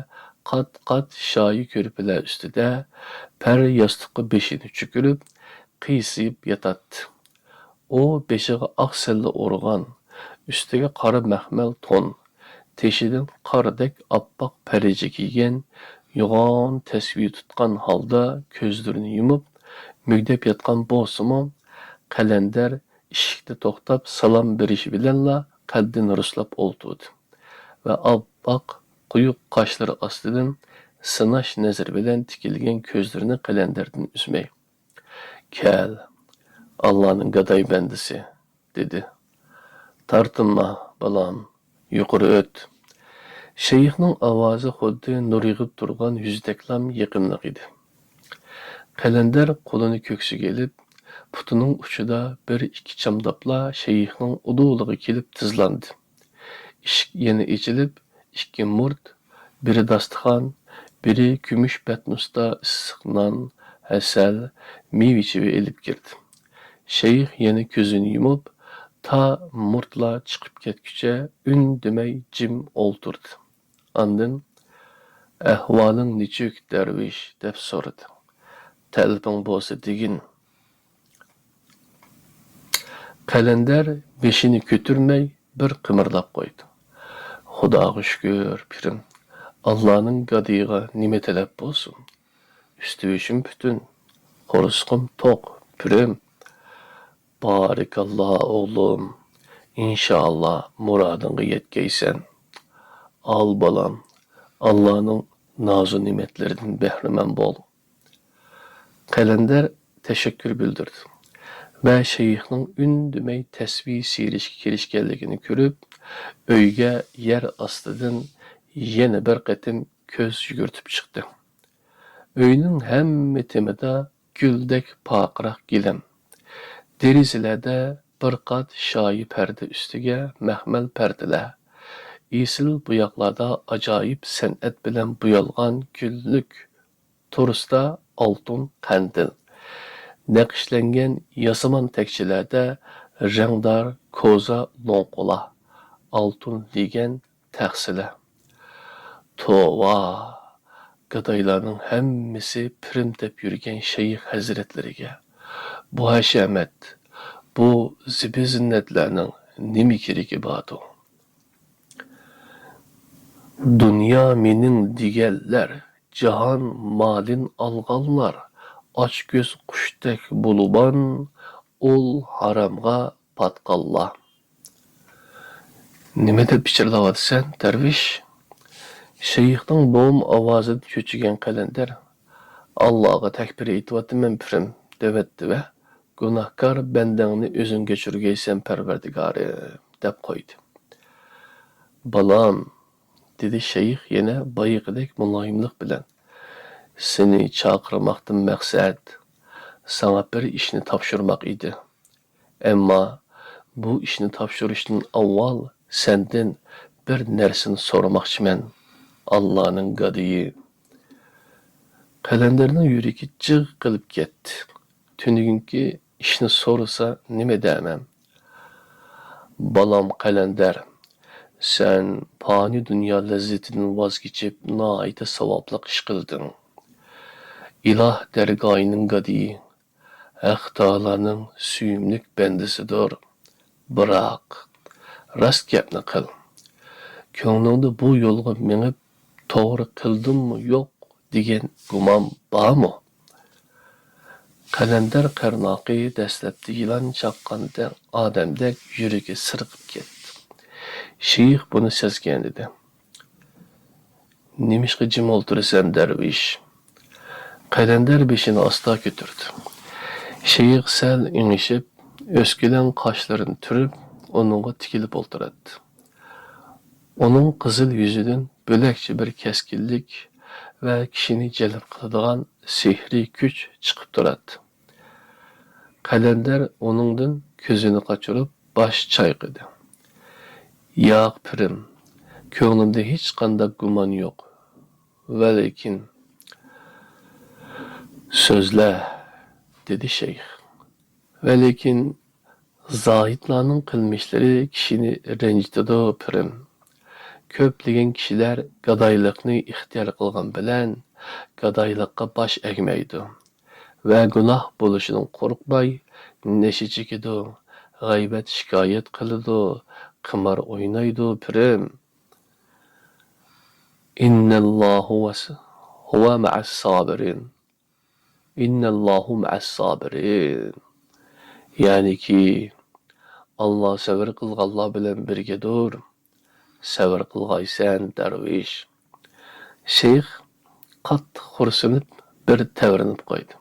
قات-قات شايى كۆرپىلەر ئۈستىدە پەر ياستۇققا بېشىنى چۈشۈرۈپ، قىيسىيىپ ياتاتتى. ئۇ بېشىغا ئاق سەللە ئورىغان، ئۈستىگە قارا مەخمەل تون، تېشىدىن قاردەك ئاپئاق پەرىجە كىيگەن، يوغان تەسۋى تۇتقان ھالدا كۆزلىرىنى يۇمۇپ، مۈگدەپ ياتقان بولسىمۇ، قەلەندەر ئىشىكتە توختاپ سالام بېرىشى بىلەنلا قەددىنى رۇسلاپ ئولتۇردى ۋە ئاپئاق قويۇق قاشلىرى ئاستىدىن سىناش نەزىرى بىلەن تىكىلگەن كۆزلىرىنى قەلەندەردىن ئۈزمەي، «كەل، ئاللانىڭ گاداي بەندىسى» دېدى. «تارتىنما، بالام، يۇقىرى ئۆت.» شەيخنىڭ ئاۋازى خۇددى نۇر يېغىپ تۇرغان يۈزدەكلام يېقىملىق ئىدى. قەلەندەر قولىنى كۆكسىگە ئېلىپ، پۇتىنىڭ ئۇچىدا بىر ئىككى چامداپلا شەيخنىڭ ئۇدۇلىغا كېلىپ تىزلاندى. ئىشىك يەنە ئېچىلىپ، ئىككى مۇرت، بىرى داستىخان، بىرى كۈمۈش پەتنۇستا ئىسسىق نان، ھەسەل، مېۋە-چېۋە ئېلىپ كىردى. شەيخ يەنە كۆزىنى يۇمۇپ، تا مۇرتلار چىقىپ كەتكۈچە ئۈندىمەي جىم ئولتۇردى. ئاندىن، «ئەھۋالىڭ نېچۈك، دەرۋىش؟» دەپ سورىدى. «تەلىپىڭ بولسا دېگىن.» قەلەندەر بېشىنى كۆتۈرمەي بىر قىمىرلاپ قويدى. «خۇداغا شۈكۈر، پىرىم. ئاللانىڭ گادىيىغا نېمە تەلەپ بولسۇن؟ ئۈستى-بېشىم پۈتۈن، قورسىقىم توق، پىرىم. بارىكاللا ئوغلۇم، ئىنشائاللا مۇرادىڭغا يەتكەيسەن. ئال بالام، ئاللانىڭ نازۇ نېمەتلىرىدىن بەھرىمەن بول. قەلەندەر تەشەككۈر بىلدۈردى ۋە شەيخنىڭ ئۈندىمەي تەسبىھ سىيرىشكە كىرىشكەنلىكىنى كۆرۈپ، ئۆيگە يەر ئاستىدىن يەنە بىر قېتىم كۆز يۈگۈرتۈپ چىقتى. ئۆينىڭ ھەممە تېمىدا گۈلدەك پارقىراق گىلەم. دېرىزىلەردە بىر قات شايى پەردە ئۈستىگە مەخمەل پەردىلەر، ئېسىل بوياقلاردا ئاجايىپ سەنئەت بىلەن بويالغان گۈللۈك تورۇستا ئالتۇن قەندىل، نەقىشلەنگەن ياسىمان تەكچىلەردە رەڭدار كوزا لوڭقىلار، ئالتۇن لېگەن تەخسىلەر. توۋا! گادايلارنىڭ ھەممىسى پىرىم دەپ يۈرگەن شەيخ ھەزرەتلىرىگە بۇ ھەشەمەت، بۇ زىبۇ زىننەتلەرنىڭ نېمە كېرىكى باردۇ؟ دۇنيا مېنىڭ دېگەنلەر، جاھان مالىن ئالغانلار، ئاچكۆز قۇشتەك بولۇۋان، ئۇل ھارامغا پاتقانلار. نېمە دەپ پىچىرلاۋاتىسەن، دەرۋىش؟ شەيخنىڭ بوم ئاۋازىدىن چۆچۈگەن قەلەندەر، ئاللاغا تەكبىر ئېيتىۋاتىمەن، پىرىم، دەۋەتتى ۋە گۇناھكار بەندەڭنى ئۆزۈڭ كەچۈرگەيسەن، پەرۋەردىگارىم، دەپ قويدى. بالام، دېدى شەيخ يەنە بايىقىدەك مۇلايىملىق بىلەن، سېنى چاقىرماقتىن مەقسەت ساڭا بىر ئىشنى تاپشۇرماق ئىدى. ئەمما بۇ ئىشنى تاپشۇرۇشتىن ئاۋۋال سەندىن بىر نەرسىنى سورىماقچىمەن، ئاللانىڭ گادىيى. قەلەندەرنىڭ يۈرىكى جىغ قىلىپ كەتتى. تۈنۈگۈنكى ئىشنى سورىسا نېمە دەمەن؟ بالام قەلەندەر، سەن پانىي دۇنيا لەززىتىدىن ۋاز كېچىپ، ناھايىتى ساۋابلىق ئىش قىلدىڭ. ئىلاھ دەرگاھىنىڭ گادىيى، ھەق تائالانىڭ سۆيۈملۈك بەندىسىدۇر. بىراق، راست گەپنى قىل. كۆڭلۈڭدە بۇ يولغا مېڭىپ، توغرا قىلدىممۇ يوق دېگەن گۇمان بارمۇ؟ قەلەندەر قەرناقى دەسلەپتە يىلان چاققان ئادەمدەك يۈرىكى سىرقىپ كەتتى. شېيىخ بۇنى سەزگەنىدى. نېمىشقا جىم ئولتۇرىسەن، دەرۋىش؟ قەلەندەر بېشىنى ئاستا كۆتۈردى. شېيىخ سەل ئېڭىشىپ، ئۆسكىلەڭ قاشلىرىنى تۈرۈپ، ئۇنىڭغا تىكىلىپ ئولتۇراتتى. ئۇنىڭ قىزىل يۈزىدىن بۆلەكچە بىر كەسكىنلىك ۋە كىشىنى جەلپ قىلىدىغان سېھرىي كۈچ چىقىپ تۇراتتى. قەلەندەر ئۇنىڭدىن كۆزىنى قاچۇرۇپ، باش چايقىدى. ياق، پىرىم، كۆڭلۈمدە ھېچقانداق گۇمان يوق. ۋەلىكىن، سۆزلە، دېدى شەيخ. ۋەلىكىن، زاھىدلارنىڭ قىلمىشلىرى كىشىنى رەنجىتىدۇ، پىرىم. كۆپلىگەن كىشىلەر گادايلىقنى ئىختىيار قىلغان بىلەن، گادايلىققا باش ئەگمەيدۇ ۋە گۇناھ بولۇشىدىن قورقماي، نەشە چېكىدۇ، غەيۋەت شىكايەت قىلىدۇ، قىمار ئوينايدۇ، پىرىم. ئىننەللاھۇ ۋەس-، ھۇۋە مەئەس سابىرىن. ئىننەللاھۇ مەئەس سابىرىن. يەنىكى، ئاللا سەۋر قىلغانلار بىلەن بىرگىدۇر. سەۋر قىلغايسەن، دەرۋىش. شەيخ قاتتىق خورسىنىپ، بىر تەۋرىنىپ قويدى.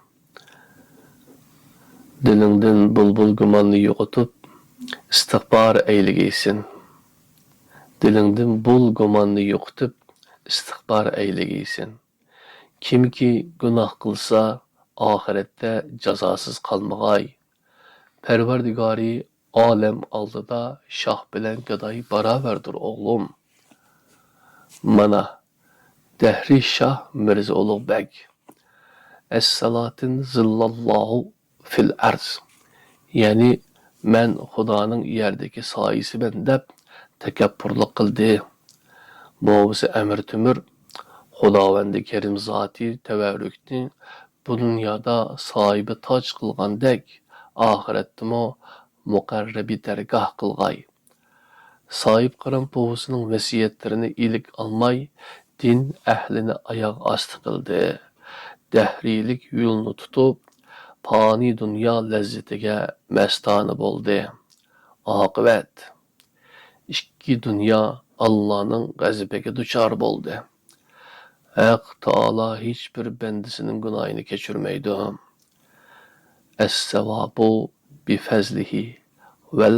دىلىڭدىن بۇلبۇل گۇماننى يوقىتىپ، ئىستىغپار ئەيلىگەيسەن. دىلىڭدىن بۇل گۇماننى يوقىتىپ، ئىستىغپار ئەيلىگەيسەن. كىمكى گۇناھ قىلسا، ئاخىرەتتە جازاسىز قالمىغاي. پەرۋەردىگارى ئالەم ئالدىدا شاھ بىلەن گاداي باراۋەردۇر، ئوغلۇم. مانا، دەھرىي شاھ مىرزا ئۇلۇغ بەگ. ئەسسالاتىن زىللاللاھۇ فىل ئەرز. يەنى، مەن خۇدانىڭ يەردىكى سايىسىمەن دەپ تەكەببۇرلۇق قىلدى. بوۋىسى ئەمىر تۆمۈر خۇداۋەندى كەرىم زاتى تەۋەررۈكنى بۇ دۇنيادا ساھىبى تاج قىلغاندەك، ئاخىرەتتىمۇ مۇقەررىبى دەرگاھ قىلغاي. ساھىبقىران بوۋىسىنىڭ ۋەسىيەتلىرىنى ئىلىك ئالماي، دىن ئەھلىنى ئاياغ ئاستى قىلدى. دەھرىيلىك يولىنى تۇتۇپ، پانىي دۇنيا لەززىتىگە مەستانە بولدى. ئاقىۋەت، ئىككى دۇنيا ئاللانىڭ غەزىپىگە دۇچار بولدى. ھەق تائالا ھېچبىر بەندىسىنىڭ گۇناھىنى كەچۈرمەيدۇ. ئەسسەۋابۇ بىفەزلىھى ۋەل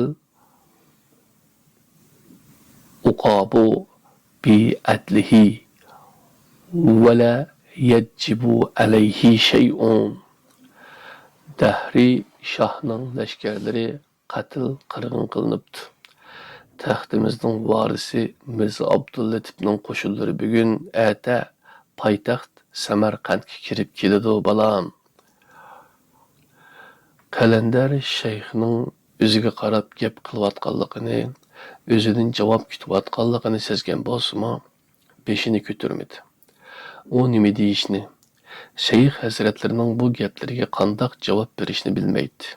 ئۇقابۇ بىئەدلىھى ۋەلا يەجىبۇ ئەلەيھى شەيئۇن. دەھرىي شاھنىڭ لەشكەرلىرى قەتل قىرغىن قىلىنىپتۇ. تەختىمىزنىڭ ۋارىسى مىرزا ئابدۇللېتىپنىڭ قوشۇنلىرى بۈگۈن، ئەتە پايتەخت سەمەرقەنتكە كىرىپ كېلىدۇ، بالام. قەلەندەر شەيخنىڭ ئۆزىگە قاراپ گەپ قىلىۋاتقانلىقىنى، ئۆزىدىن جاۋاب كۈتۈۋاتقانلىقىنى سەزگەن بولسىمۇ، بېشىنى كۆتۈرمىدى. ئۇ نېمە دېيىشنى، شەيخ ھەزرەتلىرىنىڭ بۇ گەپلىرىگە قانداق جاۋاب بېرىشنى بىلمەيتتى.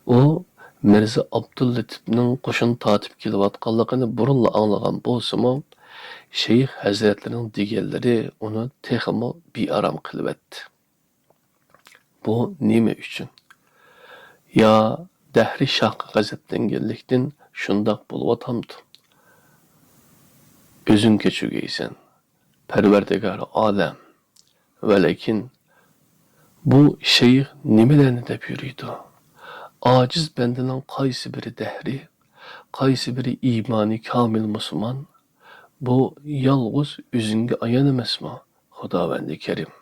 ئۇ مىرزا ئابدۇللېتىپنىڭ قوشۇن تارتىپ كېلىۋاتقانلىقىنى بۇرۇنلا ئاڭلىغان بولسىمۇ، شەيخ ھەزرەتلىرىنىڭ دېگەنلىرى ئۇنى تېخىمۇ بىئارام قىلىۋەتتى. بۇ نېمە ئۈچۈن؟ يا دەھرىي شاھقا غەزەپلەنگەنلىكتىن شۇنداق بولۇۋاتامدۇ؟ ئۆزۈڭ كەچۈرگەيسەن، پەرۋەردىگارى ئالەم. ۋەلەكىن بۇ شەيخ نېمىلەرنى دەپ يۈرىدۇ؟ ئاجىز بەندىنىڭ قايسى بىرى دەھرىي، قايسى بىرى ئىمانى كامىل مۇسۇلمان؟ بۇ يالغۇز ئۆزۈڭگە ئايان ئەمەسمۇ، خۇداۋەندى كەرىم؟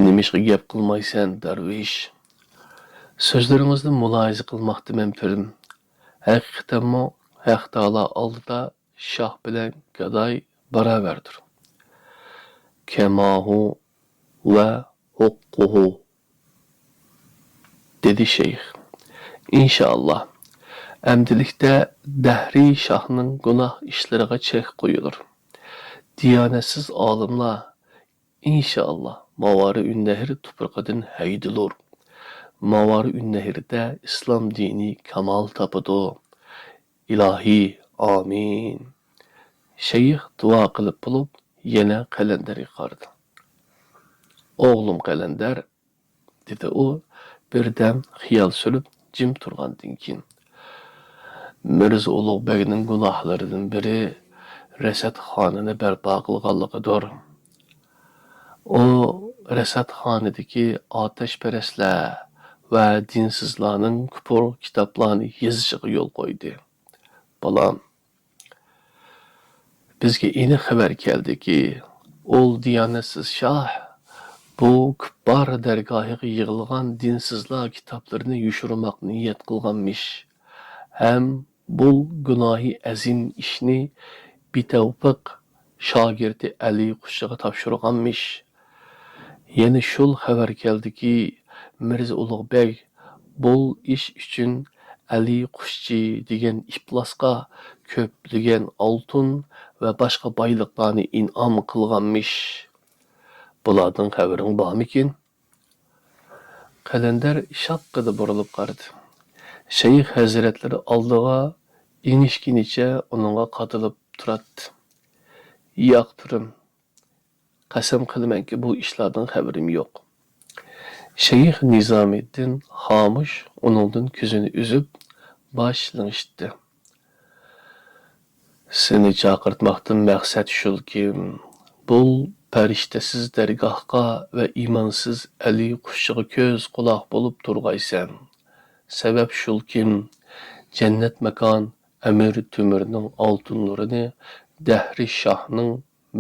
نېمىشقا گەپ قىلمايسەن، دەرۋىش؟ سۆزلىرىڭىزنى مۇلاھىزە قىلماقتىمەن، پىرىم. ھەقىقەتەنمۇ ھەق تائالا ئالدىدا شاھ بىلەن گاداي باراۋەردۇر. كەماھۇ ۋە ھوققۇھۇ، دېدى شەيخ. ئىنشائاللا، ئەمدىلىكتە دەھرىي شاھنىڭ گۇناھ ئىشلىرىغا چەك قويۇلۇر. دىيانەتسىز ئالىملار، ئىنشائاللا، ماۋارىئۇننەھر تۇپرىقىدىن ھەيدىلۇر. ماۋارىئۇننەھردە ئىسلام دىنى كامال تاپىدۇ. ئىلاھىي، ئامىن. شەيخ دۇئا قىلىپ بولۇپ، يەنە قەلەندەرگە قارىدى. ئوغلۇم قەلەندەر، دېدى ئۇ بىردەم خىيال سۈرۈپ جىم تۇرغاندىن كېيىن. مىرزا ئۇلۇغ بەگنىڭ گۇناھلىرىدىن بىرى رەسەتخانىنى بەرپا قىلغانلىقىدۇر. ئۇ رەسەتخانىدىكى ئاتەشپەرەسلەر ۋە دىنسىزلارنىڭ كۇپۇر كىتابلارنى يېزىشىغا يول قويدى. بالام، بىزگە ئېنىق خەۋەر كەلدىكى، ئۇل دىيانەتسىز شاھ بۇ كۇپپار دەرگاھىغا يىغىلغان دىنسىزلار كىتابلىرىنى يوشۇرماق نىيەت قىلغانمىش ھەم بۇ گۇناھى ئەزىم ئىشنى بىتەۋپىق شاگىرتى ئەلى قۇشچىغا تاپشۇرغانمىش. يەنە شۇل خەۋەر كەلدىكى، مىرزا ئۇلۇغ بەگ بۇل ئىش ئۈچۈن ئەلى قۇشچى دېگەن ئىپلاسقا كۆپلىگەن ئالتۇن ۋە باشقا بايلىقلارنى ئىنئام قىلغانمىش. بۇلاردىن خەۋىرىڭ بارمىكىن؟ قەلەندەر شاققىدە بۇرۇلۇپ قارىدى. شەيخ ھەزرەتلىرى ئالدىغا ئېڭىشكىنىچە ئۇنىڭغا قادىلىپ تۇراتتى. ياق، پىرىم، قەسەم قىلىمەنكى، بۇ ئىشلاردىن خەۋىرىم يوق. شەيخ نىزامىدىن خامۇش ئۇنىڭدىن كۆزىنى ئۈزۈپ، باش لىڭشىتتى. سېنى چاقىرتماقتىن مەقسەت شۇلكى، بۇ پەرىشتىسىز دەرگاھقا ۋە ئىمانسىز ئەلى قۇشچىغا كۆز قۇلاق بولۇپ تۇرغايسەن. سەۋەب شۇلكى، جەننەت ماكان ئەمىر تۆمۈرنىڭ ئالتۇنلىرىنى دەھرىي شاھنىڭ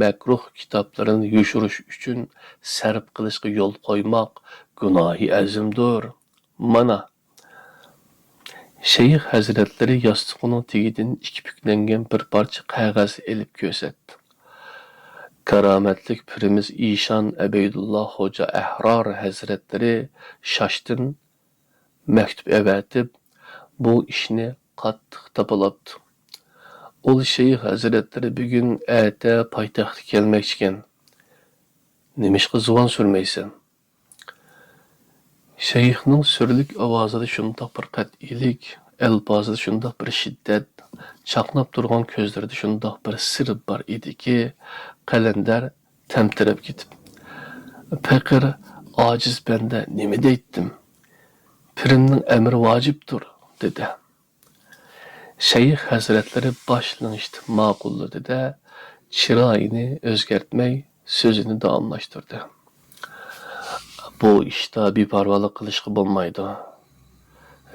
مەكرۇھ كىتابلىرىنى يوشۇرۇش ئۈچۈن سەرپ قىلىشقا يول قويماق گۇناھى ئەزىمدۇر. مانا، شەيخ ھەزرەتلىرى ياستۇقىنىڭ تېگىدىن ئىككى پۈكلەنگەن بىر پارچە قەغەز ئېلىپ كۆرسەتتى. كارامەتلىك پىرىمىز ئىشان ئەبەيدۇللا خوجا ئەھرار ھەزرەتلىرى شاشتىن مەكتۇپ ئەۋەتىپ، بۇ ئىشنى قاتتىق تاپىلاپتۇ. ئۇل شەيخ ھەزرەتلىرى بۈگۈن، ئەتە پايتەختكە كەلمەكچىكەن. نېمىشقا زۇۋان سۈرمەيسەن؟ شەيخنىڭ سۈرلۈك ئاۋازىدا شۇنداق بىر قەتئىيلىك، ئەلپازىدا شۇنداق بىر شىددەت، چاقناپ تۇرغان كۆزلىرىدە شۇنداق بىر سىر بار ئىدىكى، قەلەندەر تەمتىرەپ كېتىپ، پېقىر ئاجىز بەندە نېمە دەيتتىم؟ پىرىمنىڭ ئەمرى ۋاجىپتۇر، دېدى. شەيخ ھەزرەتلىرى باش لىڭشىتىپ ماقۇللىدى-دە، چىرايىنى ئۆزگەرتمەي سۆزىنى داۋاملاشتۇردى. بۇ ئىشتا بىپەرۋالىق قىلىشقا بولمايدۇ.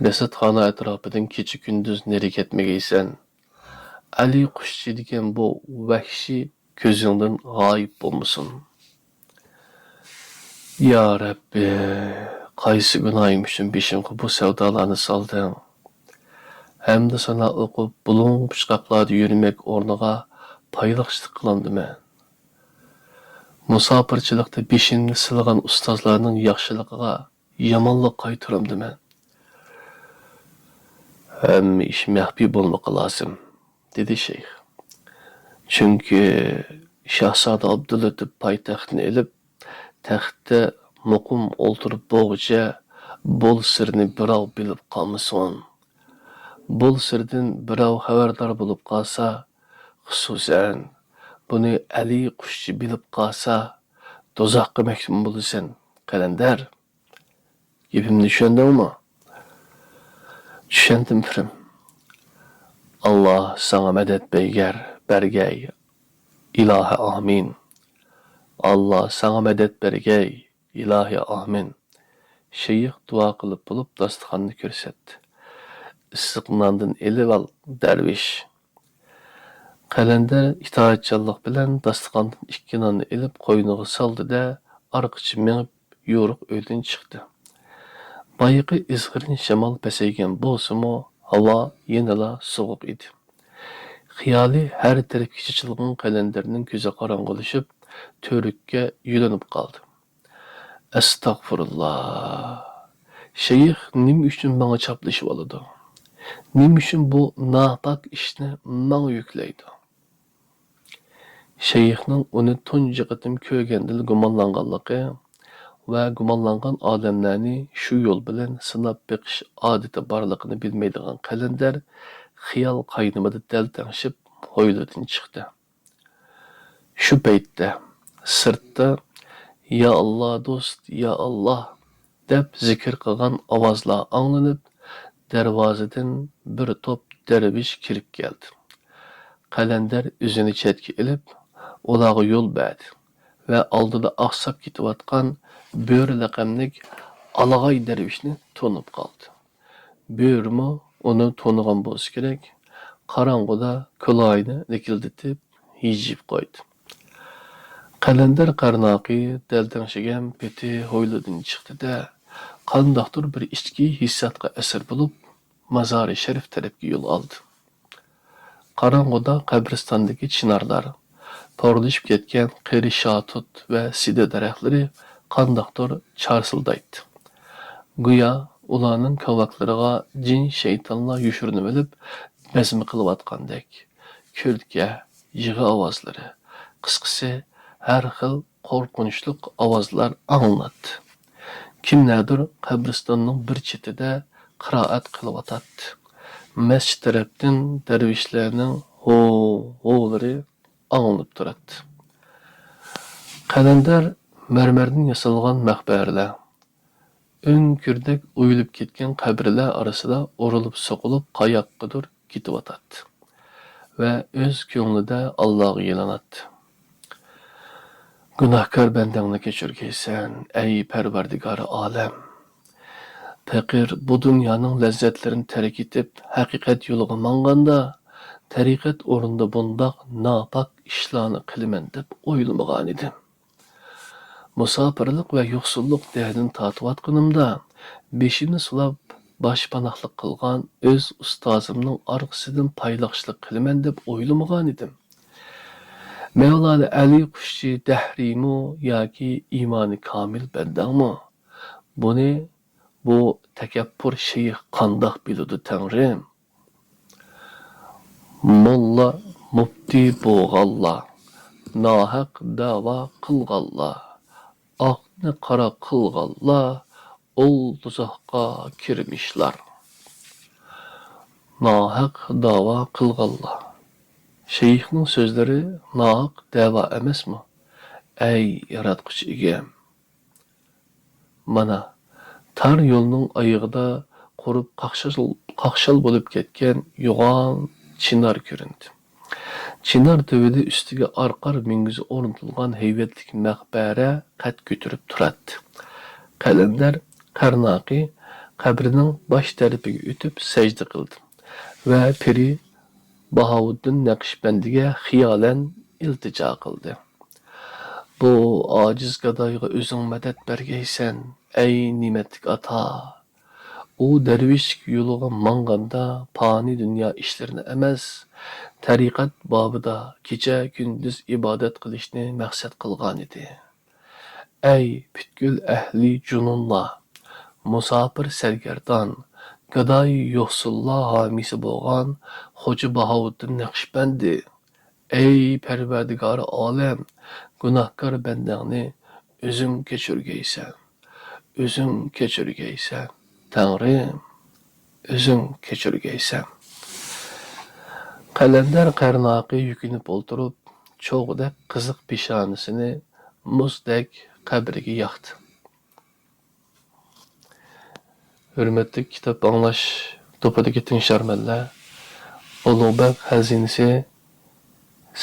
رەسەتخانا ئەتراپىدىن كېچە-كۈندۈز نېرى كەتمىگەيسەن. ئەلى قۇشچى دېگەن بۇ ۋەھشىي كۆزۈڭدىن غايىب بولمىسۇن. يا رەببى، قايسى گۇناھىم ئۈچۈن بېشىمغا بۇ سەۋدالارنى سالدىڭ؟ ھەمدۇسانا ئوقۇپ، بۇلۇڭ-پۇچقاقلاردا يۈرمەك ئورنىغا پايلىقچىلىق قىلامدىمەن؟ مۇساپىرچىلىقتا بېشىمنى سىلىغان ئۇستازلارنىڭ ياخشىلىقىغا يامانلىق قايتۇرامدىمەن؟ ھەممە ئىش مەخپىي بولمىقى لازىم، دېدى شەيخ. چۈنكى شاھزادە ئابدۇللىتىپ پايتەختنى ئېلىپ، تەختتە مۇقىم ئولتۇرۇپ بولغۇچە، بۇ سىرنى بىراۋ بىلىپ قالمىسۇن. بۇ سىردىن بىراۋ خەۋەردار بولۇپ قالسا، خۇسۇسەن، بۇنى ئەلى قۇشچى بىلىپ قالسا، دوزاخقا مەھكۇم بولىسەن، قەلەندەر. گېپىمنى چۈشەندىڭمۇ؟ چۈشەندىم، پىرىم. ئاللا ساڭا مەدەت بەيگەر، بەرگەي، ئىلاھە ئامىن. ئاللا ساڭا مەدەت بەرگەي، ئىلاھە ئامىن. شەيخ دۇئا قىلىپ بولۇپ، داستىخاننى كۆرسەتتى. ئىسسىق ناندىن ئېلىۋال، دەرۋىش. قەلەندەر ئىتائەتچانلىق بىلەن داستىخاندىن ئىككى ناننى ئېلىپ قوينىغا سالدى-دە، ئارقىچە مېڭىپ يورۇق ئۆيدىن چىقتى. بايىقى ئىزغىرىن شامال پەسەيگەن بولسىمۇ، ھاۋا يەنىلا سوغۇق ئىدى. خىيالى ھەر تەرەپكە چېچىلغان قەلەندەرنىڭ كۆزى قاراڭغۇلىشىپ، تۈۋرۈككە يۆلىنىپ قالدى. ئەستەغپۇرۇللا! شەيخ نېمە ئۈچۈن ماڭا چاپلىشىۋالىدۇ؟ نېمە ئۈچۈن بۇ ناپاك ئىشنى ماڭا يۈكلەيدۇ؟ شەيخنىڭ ئۇنى تۇنجى قېتىم كۆرگەندىلا گۇمانلانغانلىقى ۋە گۇمانلانغان ئادەملەرنى شۇ يول بىلەن سىناپ بېقىش ئادىتى بارلىقىنى بىلمەيدىغان قەلەندەر خىيال قاينىمىدا دەل تەڭشىپ، ھويلىدىن چىقتى. شۇ پەيتتە سىرتتا، «يا ئاللا، دوست، يا ئاللا!» دەپ زىكىر قىلغان ئاۋازلار ئاڭلىنىپ، دەرۋازىدىن بىر توپ دەرۋىش كىرىپ كەلدى. قەلەندەر ئۆزىنى چەتكە ئېلىپ، ئۇلارغا يول بەردى ۋە ئالدىدا ئاقساپ كېتىۋاتقان بۆرە لەقەملىك ئالىغاي دەرۋىشنى تونۇپ قالدى. بۆرىمۇ ئۇنى تونۇغان بولسا كېرەك، قاراڭغۇدا كولايىنى لىكىلدىتىپ ھىجىيىپ قويدى. قەلەندەر قارناقى دەلدەڭشىگەن پېتى ھويلىدىن چىقتى-دە، قانداقتۇر بىر ئىچكى ھېسسىياتقا ئەسىر بولۇپ، مازارى شەرىف تەرەپكە يول ئالدى. قاراڭغۇدا قەبرىستاندىكى چىنارلار، پورلىشىپ كەتكەن قېرى شاتۇت ۋە سىدە دەرەخلىرى قانداقتۇر چارسىلدايتتى. گويا ئۇلارنىڭ كاۋاكلىرىغا جىن-شەيتانلار يوشۇرۇنۇۋېلىپ بەزمە قىلىۋاتقاندەك، كۈلكە، يىغا ئاۋازلىرى، قىسقىسى، ھەر خىل قورقۇنچلۇق ئاۋازلار ئاڭلىناتتى. كىملەردۇر قەبرىستاننىڭ بىر چېتىدە قىرائەت قىلىۋاتاتتى. مەسچىت تەرەپتىن دەرۋىشلەرنىڭ ھو-ھولىرى ئاڭلىنىپ تۇراتتى. قەلەندەر مەرمەردىن ياسالغان مەقبەرىلەر، ئۆڭكۈردەك ئويۇلۇپ كەتكەن قەبرىلەر ئارىسىدا ئۇرۇلۇپ-سوقۇلۇپ قاياققىدۇر كېتىۋاتاتتى ۋە ئۆز كۆڭلىدە ئاللاغا يېلىناتتى. گۇناھكار بەندەڭنى كەچۈرگەيسەن، ئەي پەرۋەردىگارى ئالەم! پېقىر بۇ دۇنيانىڭ لەززەتلىرىنى تەرك ئېتىپ، ھەقىقەت يولىغا ماڭغاندا، تەرىقەت ئورنىدا بۇنداق ناپاك ئىشلارنى قىلىمەن دەپ ئويلىمىغانىدىم. مۇساپىرلىق ۋە يوقسۇللۇق دەردىنى تارتىۋاتقىنىمدا، بېشىنى سىلاپ، باشپاناھلىق قىلغان ئۆز ئۇستازىمنىڭ ئارقىسىدىن پايلاقچىلىق قىلىمەن دەپ ئويلىمىغانىدىم. مەۋلانە ئەلى قۇشچى دەھرىيمۇ ياكى ئىمانى كامىل بەندەڭمۇ؟ بۇنى بۇ تەكەببۇر شەيخ قانداق بىلىدۇ، تەڭرىم؟ موللا، مۇپتى بولغانلار، ناھەق دەۋا قىلغانلار، ئاقنى قارا قىلغانلار، ئول دوزاخقا كىرمىشلار. ناھەق دەۋا قىلغانلار. شەيخنىڭ سۆزلىرى ناھەق دەۋا ئەمەسمۇ؟ ئەي ياراتقۇچى ئىگەم! مانا، تار يولنىڭ ئايىغىدا قۇرۇپ قاقشال، قاقشال بولۇپ كەتكەن يوغان چىنار كۆرۈندى. چىنار تۈۋىدە ئۈستىگە ئارقار مۈڭگۈزى ئورنىتىلغان ھەيۋەتلىك مەقبەرە قەد كۆتۈرۈپ تۇراتتى. قەلەندەر قەرناقى قەبرىنىڭ باش تەرىپىگە ئۆتۈپ سەجدە قىلدى ۋە پىرى باھاۋۇددىن نەقشبەندىگە خىيالەن ئىلتىجا قىلدى. بۇ ئاجىز گادايغا ئۆزۈڭ مەدەت بەرگەيسەن، ئەي نېمەتلىك ئاتا! ئۇ دەرۋىشلىك يولىغا ماڭغاندا پانىي دۇنيا ئىشلىرىنى ئەمەس، تەرىقەت بابىدا كېچە-كۈندۈز ئىبادەت قىلىشنى مەقسەت قىلغانىدى. ئەي پۈتكۈل ئەھلى جۇنۇنلار، مۇساپىر سەرگەردان، گاداي يوقسۇللار ھامىيسى بولغان خوجا باھاۋۇددىن نەقشبەندى! ئەي پەرۋەردىگارى ئالەم، گۇناھكار بەندەڭنى ئۆزۈڭ كەچۈرگەيسەن، ئۆزۈڭ كەچۈرگەيسەن، تەڭرىم، ئۆزۈڭ كەچۈرگەيسەن. قەلەندەر قەرناقى يۈكۈنۈپ ئولتۇرۇپ، چوغدەك قىزىق پېشانىسىنى مۇزدەك قەبرىگە ياقتى. ھۆرمەتلىك كىتاب ئاڭلاش توپىدىكى تىڭشارمەنلەر، ئۇلۇغبەگ خەزىنىسى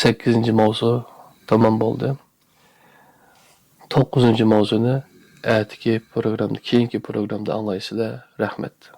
سەككىزىنچى ماۋزۇ تامام بولدى. توققۇزىنچى ماۋزۇنى ئەتىكى پروگرامدا، كېيىنكى پروگرامدا ئاڭلايسىلەر. رەھمەت.